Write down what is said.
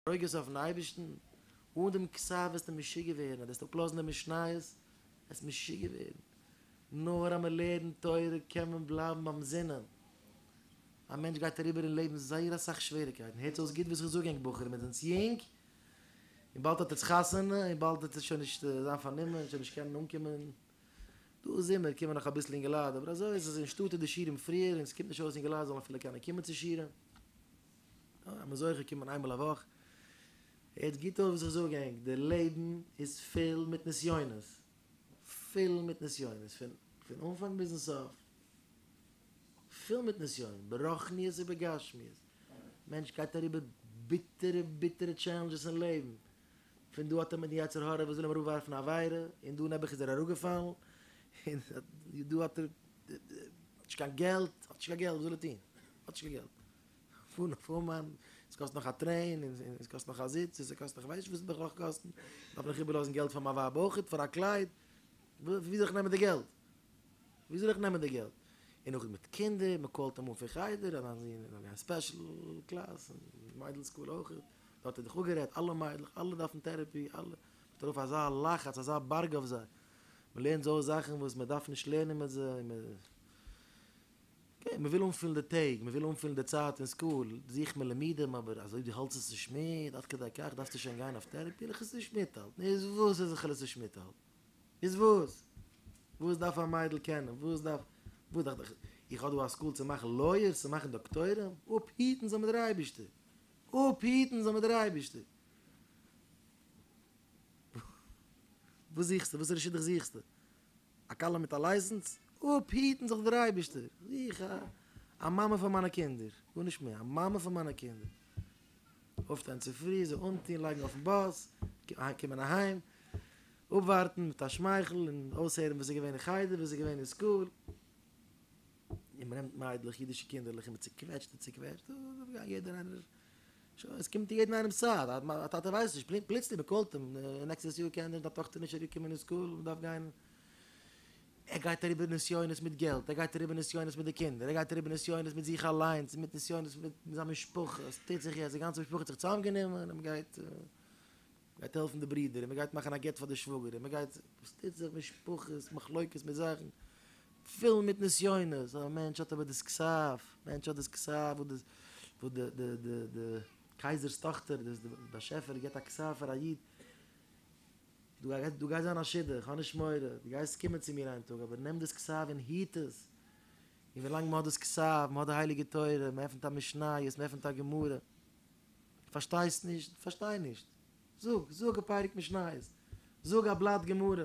ברוגז אויפן אייבערשטן? אן דעם כתב וועסטו משוגע ווערן, אז דו וועסט אפלאזן די משניות וועסט משוגע ווערן. נאר אז מען לערנט תורה קען מען בלייבן ביים זינען. א מענטש גייט אריבער אין לעבן זייער אסאך שוועריקייטן, הערטס אויס גוט וואס איך זאג ענק בחורים, עטס זענטס יונג, און באלד האט עטס חתונה, און באלד וועט עטס שוין נישט זיין פארנומען, שוין נישט קענען אנקומען, דא זומער קומען נאך אביסל אינגעלייט, אבער אזוי איז עס אין שטאט איז די שיעורים פריער, און עס קומט נישט אויס אינגעלייט זאלן אפילו קענען קומען צו שיעורים. אז מ'איז זוכה קומען איינמאל א וואך. הערטס גוט אויס וואס איך זאג ענק, די לעבן איז פול מיט נסיונות, פול מיט נסיונות, פון פון אנפאנג ביזן סוף, פול מיט נסיונות, ברוחניות ובגשמיות, מענטש גייט אריבער ביטערע ביטערע טשעלענדזשעס אין לעבן, פון דא האט ער מיטן יצר הרע וואס וויל אים אראפווארפן א עבירה, און דא נעבעך איז ער אראפגעפאלן, און דא האט ער נישט קיין געלט, האט נישט קיין געלט, וואס זאל ער טון? האט נישט קיין געלט. פארן אויף אומאן, עס קאסט נאך א טרעין, און עס קאסט נאך א זיץ, און ס'קאסט נאך כ'ווייס נישט וואס עס וועט נאך קאסטן, דארף נאך איבערלאזן געלט פאר מיין ווייב אויכעט פאר א קלייד, ווי זאל איך נעמען די געלט? ווי זאל איך נעמען די געלט? און נאכדעם מיט קינדער, מען קאלט אים אן פון חדר אז דיין זון דארף גיין ספעשל קלאס, און מיידל סקול אויכעט, דארט איז דאך אפגערעדט, אלע מיידלעך, אלע דארפן טערעפי, אלע, מ'האט ארויף אזא לחץ, אזא בארג אויף זיי, מען לערנט זיי אויס זאכן וואס מען דארף נישט לערנען מיט זיי, און מען. אקעי, מען וויל אנפילן די טעג, מען וויל אנפילן די צייט אין סקול, זוכט מען לימודים, אבער אז אויב דו האלטסט עס נישט מיט, עד כדי כך דארפסטו שוין גיין אויף טערעפי, וויל איך עס נישט מיטהאלטן, איז וואס אז איך וועל עס נישט מיטהאלטן? איז וואס? וואס דארף א מיידל קענען? וואס דארף, וואס דארף איך, איך האב דא א סקול צו מאכן לויערס, צו מאכן דאקטוירים? אפהיטן זאל מיר דער אייבערשטער! אפהיטן זאל מיר דער אייבערשטער! וואס זוכסטו? וואסערע שידוך זוכסטו? א כלה מיט א לייסענס? אפהיטן זיך דער אייבערשטער, איך זוך א מאמע פאר מיינע קינדער, גארנישט מער, א מאמע פאר מיינע קינדער, אויפשטיין צופרי, זיי אנטון, לייגן אויפן באס, קומען אהיים, אפווארטן מיט א שמייכל און אויסהערן וואס איז געווען אין חדר, וואס איז געווען אין סקול, און מען נעמט מיידלעך, אידישע קינדערלעך, און מען צוקוועטשט און צוקוועטשט, יעדער איינער שוין, עס קומט יעדן איינעמס צייט, א טאטע ווייסט נישט, פלוצלינג מען קאלט אים, נעקסטעס יאר קען דיין טאכטער נישט אראפ קומען אין סקול, מען דארף גיין, ער גייט אריבער נסיונות מיט געלט, ער גייט אריבער נסיונות מיט די קינדער, ער גייט אריבער נסיונות מיט זיך אליינס, מיט נסיונות מיט זיין משפחה, עס טוט זיך יעצט, די גאנצע משפחה האט זיך צוזאם גענומען און מען גייט, מען גייט העלפן די ברידער, און מען גייט מאכן א גט פאר די שוואגער, און מען גייט, עס טוט זיך משפחות, מחלוקת מיט זאכן, פול מיט נסיונות, א מענטש האט אבער דאס כתב, מענטש האט דאס כתב וואס די וואס די די די די קייזער'ס טאכטער, דאס די באשעפער גיבט א כתב פאר א איד, דא גייט דא גייט זיין א שידוך, האב נישט מורא, דו גייסט קומען צו מיר איין טאג, אבער נעם דאס כתב און היט עס, און ווילאנג מען האט דאס כתב, מען האט די הייליגע תורה, מען עפנט א משניות, מען עפנט א גמרא, פארשטייסט נישט? פארשטיי נישט, זאג, זאג א פרק משניות, זאג א בלאט גמרא.